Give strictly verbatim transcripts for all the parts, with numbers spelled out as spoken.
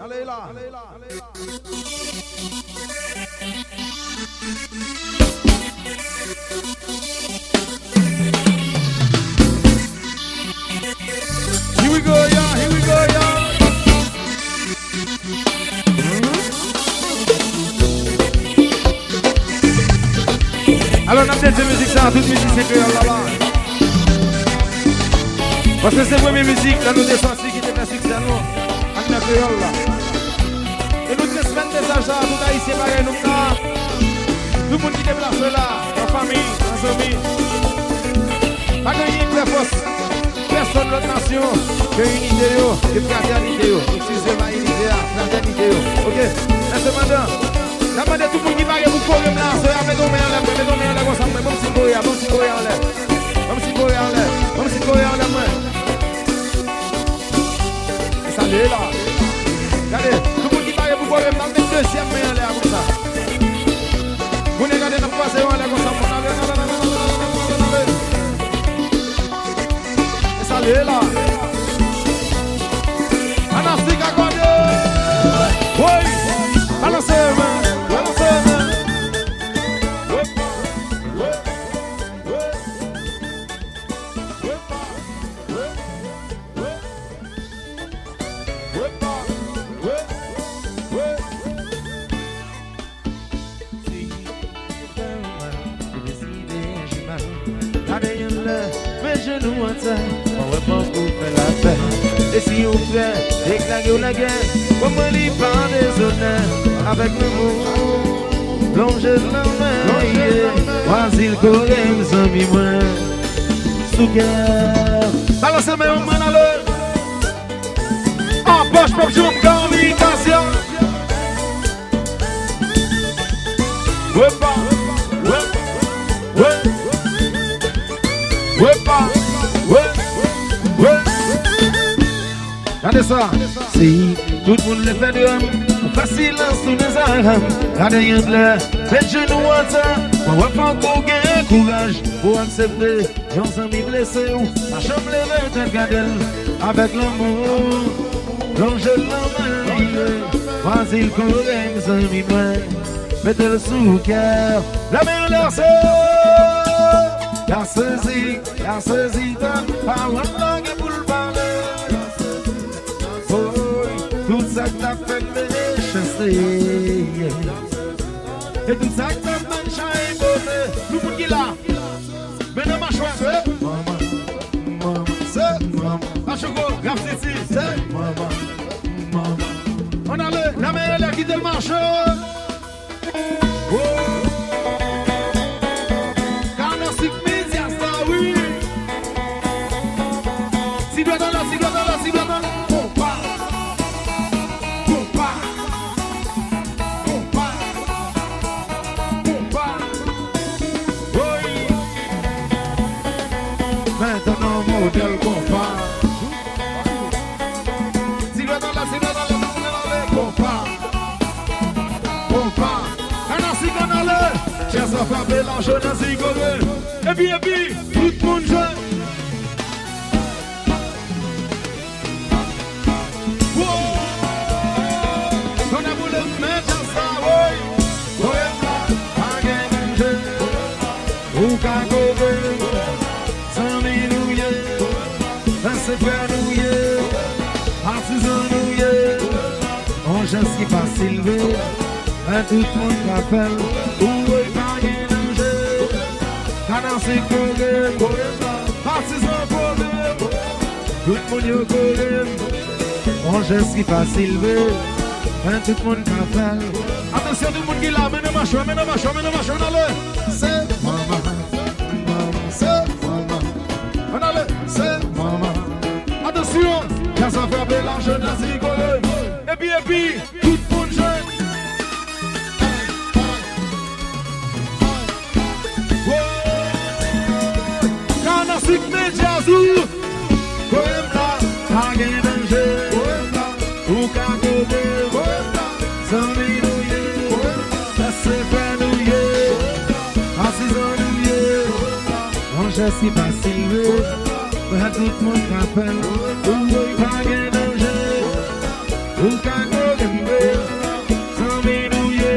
Ale la. Here we go, y'all. Here we go, y'all. Alò, n ap dedye mizik sa a tout mizisyen kreyòl la la. Paske se premye mizik la nou te sòti ki te fè siksè nou anndan kreyòl la. E nou transmèt mesaj sa a tout Ayisyen parèy nou la. Tout moun ki deplase la, an fanmi, an zanmi. Pa gen anyen ki fè fòs pèsòn lòt nasyon ke inite yo, ke fratènite yo. Eskize m a inite a, fratènite yo. Oke? Men sepandan, n ap mande tout moun ki pare pou kore m la, aswè a, mete yon men anlè mwen, mete yon men anlè konsa mwen. Ban m ti kore a, ban m ti kore a anlè. Ban m ti kore a anlè, ban m ti kore a anlè mwen. E sa l ye la. Gade, tout moun ki pare pou kore m, n ap met dezyèm men anlè a konsa. Moun yo gade n ap kwaze yo anlè konsa, moun ale, ale, ale. E sa l ye la. Anastik akòde. Woy. Balanse men, balanse men. Woy, woy, woy, woy. Gade yon lè, met jenou atè, mwen wè pank ou fè lapè. E si yon frè deklare w lagè, kòman li pa dezonè avèk lanmou? Lonje lanmen, yeah. Brazil, kore m, zanmi mwen. Sou kè. Balanse men mwen ale. Anbòch pèp janm kòmikasyon. Wepa, we, we, wepa, we, we. Gade sa. Si tout moun lè fè dram, ou fè silans tounen zaram. Gade yon lè, met jenou atè, mwen wè fòk ou gen kouraj pou aksepte. Yon zanmi blese w, pa janm leve tèt gade l avèk lanmou. Lonje l nan men li ye. Vwazin kore m zanmi mwen, mete l sou kè. Lame anlè se, la sezi, la sezi tan, pawòl la gen pou l pale. Oy, tout sa k t ap fè m mechanste, e tout sa k t ap ban m chay pote. Tout moun ki la. Men nan machwè. Se manman, manman, se manman. Pachouko, Rap City. Se manman, manman. Ann ale, lame anlè, kite l mache. Oh. Kanasik Media sa, wi. Ti dwèt anlè, ti dwèt anlè, ti dwèt anlè. Konpa. Konpa. Konpa. Konpa. Woy. Mentnan modèl konpa. Silvè nan la, Silvè nan la, Silvè nan la, konpa. Konpa. Kanasik ann ale. Chè sa frape, la jenès rigole. Epi, epi, tout moun jwe. Tonnè boule m, men djaz sa, woy. Poèm la, pa gen danje. Ou ka kore, zanmi nou ye. Frè se frè nou ye. Patizan nou ye. On jès ki fasil vre. Men tout moun ka fè l. Ou woy pa gen danje. Kanasik kore, patizan kore. Tout moun yo kore m. On jès ki fasil vre. Men tout moun ka fè l. Atansyon tout moun ki la, men nan machwè, men nan machwè, men nan machwè, ann ale. Se manman, manman, se manman. Ann ale, se manman. Atansyon, djaz sa frape, la jenès rigole. Epi, epi, tout moun jwe. Kanasik Media sou. Poèm la, pa gen danje. Ou ka kore. Zanmi nou ye. Frè se frè nou ye. Patizan nou ye. On jès ki fasil vre. Men tout moun ka fè l. Ou pa gen danje. Ou ka kore. Zanmi nou ye.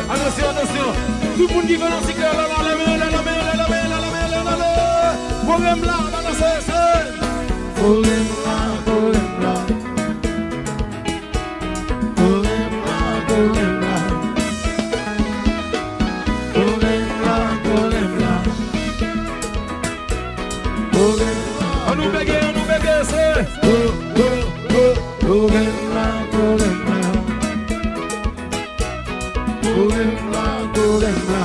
Atansyon, atansyon. Tout moun ki fè nan ti kreyòl la, leve men, leve men, leve men, leve men, leve men. Pwogram la, balanse, se. Pwogram la, pwogram la. Pwogram la, pwogram la. Pwogram la, pwogram la. Pwogram la. Ann nou bege, ann nou bege, se. Pwogram la, pwogram la. Pwogram la, pwogram la. Pwogram la, pwogram la.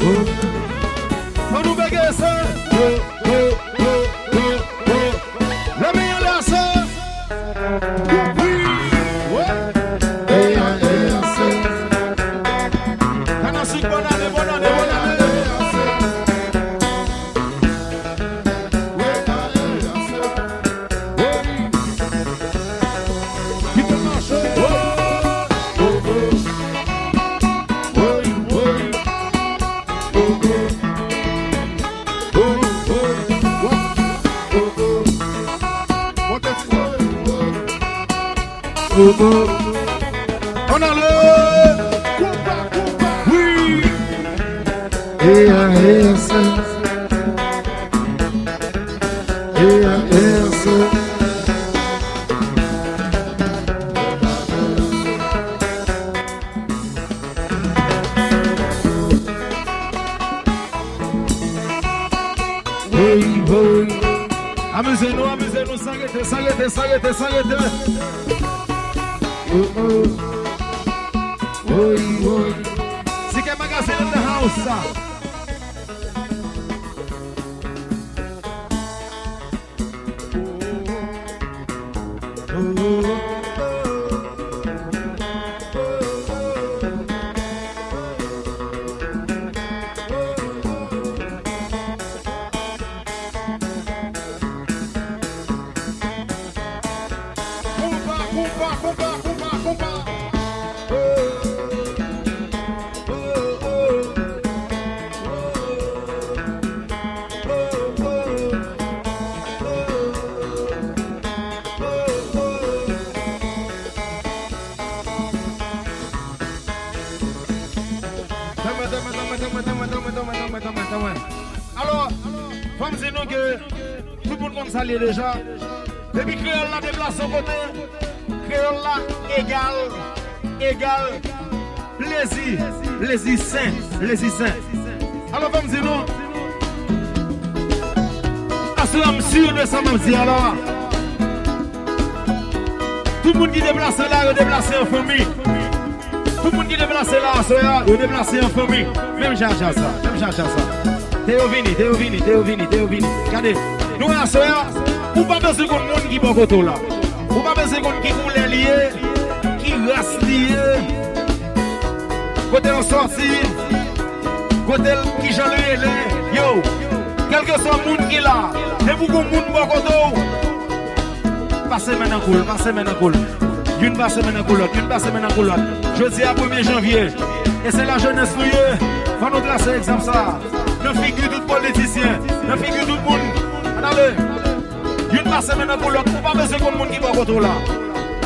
Pwogram la. Ann nou bege, se. Pwo, pwo, pwo, pwo, pwo. Leve men anlè, se. Wi. Wi. Eya, eya, se. Kanasik, bòn ane, bòn ane, bòn ane. Kite mache. Ann ale! Wi! Eya, eya, se. Eya, eya, se. Woy, woy. Amize nou, amize nou, san rete, san rete, san rete, san rete. Oh, oh. Woy, woy. Zike Magazine in the house, sa. Konpa, konpa, konpa, konpa, konpa. Alò, fò m di nou ke tout moun konn sa l ye deja. Depi kreyòl la deplase yon kote, kreyòl la egal, egal, plezi, plezi sen, plezi sen. Alò, fò m di nou, aswè a, m si de sa m ap di a la. Tout moun ki deplase la, yo deplase an fanmi. Tout moun ki deplase la aswè a, yo deplase an fanmi. Menm jan a djaz la, menm jan a djaz la. Te yo vini, te yo vini, te yo vini, te yo vini. Gade, nou wè aswè a, ou pa bezwen konn moun ki bò kote w la. Ou pa bezwen konn ki koulè li ye, ki ras li ye, kote l sòti, kote l, kijan l rele. Yo, kèlkeswa moun ki la, depi w gon moun bò kote w, pase men nan kou l, pase men nan kou l. Youn pase men nan kou lòt, youn pase men nan kou lòt. Jodi a premye janvye, e se lajenès nou ye. Fò nou trase egzanp sa a nan figi tout politisyen, nan figi tout moun. Ann ale. Youn pase men nan kou lòt. Ou pa bezwen konn moun ki bò kote w la.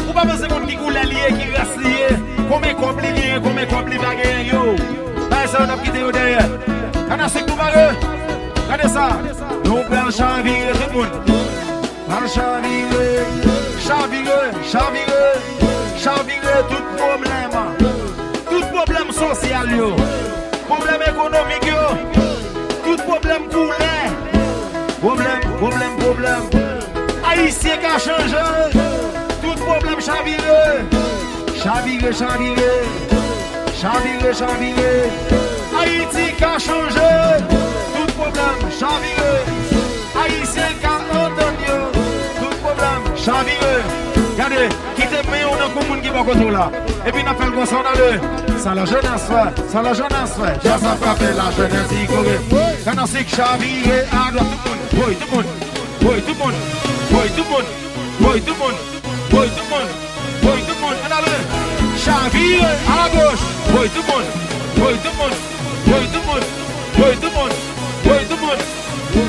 Ou pa bezwen konn ki koulè li ye, ki ras li ye, konbyen kòb li genyen, konbyen kòb li pa genyen, yo. Bagay sa yo n ap kite yo dèyè. Kanasik, nou pare? Gade sa. Nou pral chavire tout moun. Pral chavire, chavire, chavire, chavire tout pwoblèm. Tout pwoblèm sosyal yo. Pwoblèm ekonomik yo. Tout pwoblèm koulè. Pwoblèm, pwoblèm, pwoblèm. Ayisyen ka chanje. Tout pwoblèm chavire. Chavire, chavire. Chavire, chavire. Ayiti ka chanje. Tout pwoblèm chavire. Ayisyen ka antann yo. Tout pwoblèm chavire. Gade, kite men w nan kou moun ki bò kote w la. Epi n ap fè l konsa, ann ale. Sa lajenès fè, sa lajenès fè. Djaz ap frape, lajenès di kore. Kanasik chavire adwat, tout moun. Woy, tout moun. Woy, tout moun. Woy, tout moun. Woy, tout moun. Woy, tout moun. Woy, tout moun. Ann ale. Chavire agoch. Woy, tout moun. Woy, tout moun. Woy, tout moun. Woy, tout moun. Woy, tout moun.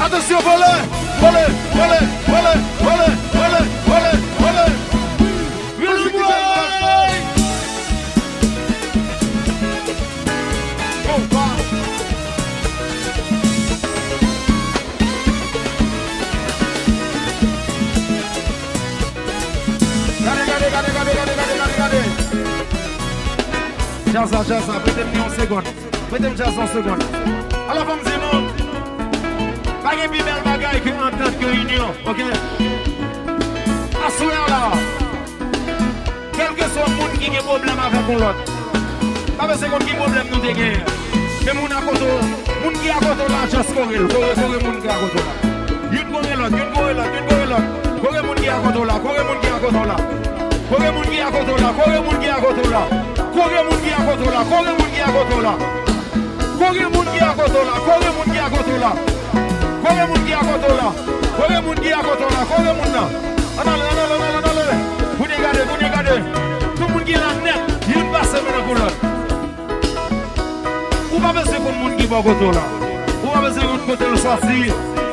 Atansyon, vòlè. Vole, vole, vole, vole, vole, vole, vole. Real boy. Konpa. Gade, gade, gade, gade, gade, gade, gade, gade. Djaz la, djaz la, prete m yon segonn. Prete m djaz yon segonn. Alò, fò m di nou, pa gen pi bèl bagay ke antant, ke inyon, oke? Aswè a la, kèlkeswa moun ki gen pwoblèm avèk yon lòt, pa bezwen konn ki pwoblèm nou te genyen. Men moun akote w, moun ki akote w la, just kore l. Kore, kore moun ki akote w la. Youn kore lòt, youn kore lòt, youn kore lòt. Kore moun ki akote w la, kore moun ki akote w la. Kore moun ki akote w la, kore moun ki akote w la. Kore moun ki akote w la, kore moun ki akote w la. Kore moun ki akote w la, kore moun ki akote w la. Kore moun ki akote w la. Kore moun ki akote w la, kore moun nan. Ann ale, ann ale, ann ale, ann ale. Kounye gade, kounye gade. Tout moun ki la nèt, youn pase men nan pou lòt. Ou pa bezwen konn moun ki bò kote w la. Ou pa bezwen konn kote l sòti,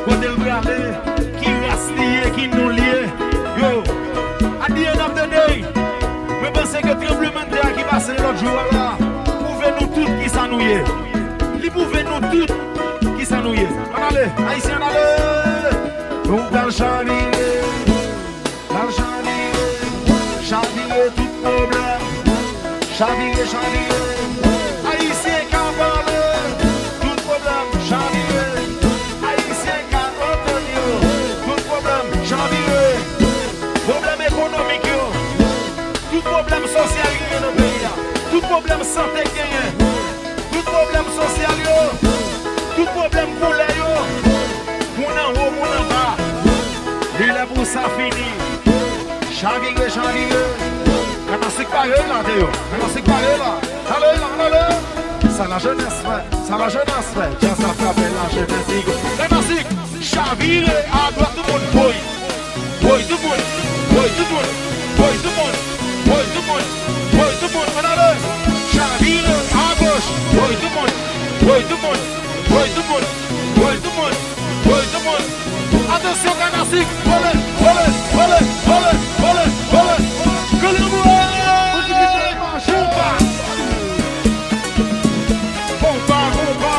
kote l prale, ki ras li ye, ki non l ye. Yo, at the end of the day, mwen panse ke tranblemanntè a ki pase lòt jou a la pwouve nou tout kisa nou ye. Li pwouve nou tout kisa nou ye. Ann ale, Ayisyen, ann ale! Nou pral chavire. N ap chavire, chavire tout pwoblèm. Chavire, chavire. Ayisyen ka pale, tout pwoblèm chavire. Ayisyen ka antann yo, tout pwoblèm chavire. Pwoblèm ekonomik yo, tout pwoblèm sosyal ki gen nan peyi a, tout pwoblèm sante ki genyen. Tout pwoblèm sosyal yo, tout pwoblèm koulè yo, moun anwo, moun anba, li lè pou sa fini. Chavire, chavire. Kanasik pare la, Teo. Kanasik pare la. Ale la, ale. Sa lajenès fè, sa lajenès fè. Djaz ap frape, lajenès di go. Kanasik, chavire adwat, tout moun voye. Woy tout moun, woy tout moun, woy tout moun, woy tout moun, woy tout moun, ann ale. Chavire agoch, woy tout moun, woy tout moun, woy tout moun, woy tout moun, woy tout moun. Atansyon, kanasik, vole, vole, vole, vole, vole, vole. Granmoun, konpa, konpa, konpa.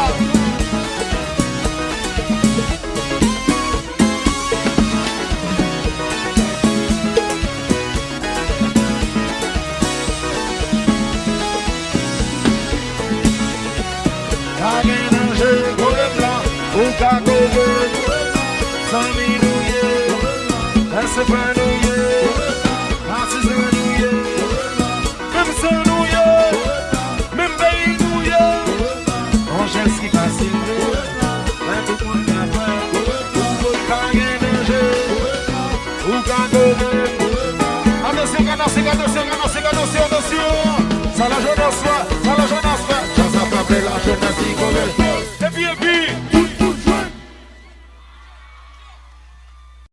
Pa gen danje, pwoblèm la, ou ka kore. Zanmi nou ye, bèsefrè nou ye, patizan nou ye. Menm san nou ye, menm peyi nou ye. Yon jès ki fasil vre, men tout moun ka fè. Ou pa gen danje, ou ka kore. Atansyon, kanasik, atansyon, kanasik, atansyon, atansyon. Sa lajenès fè, sa lajenès fè. Djaz ap frape, lajenès di kore.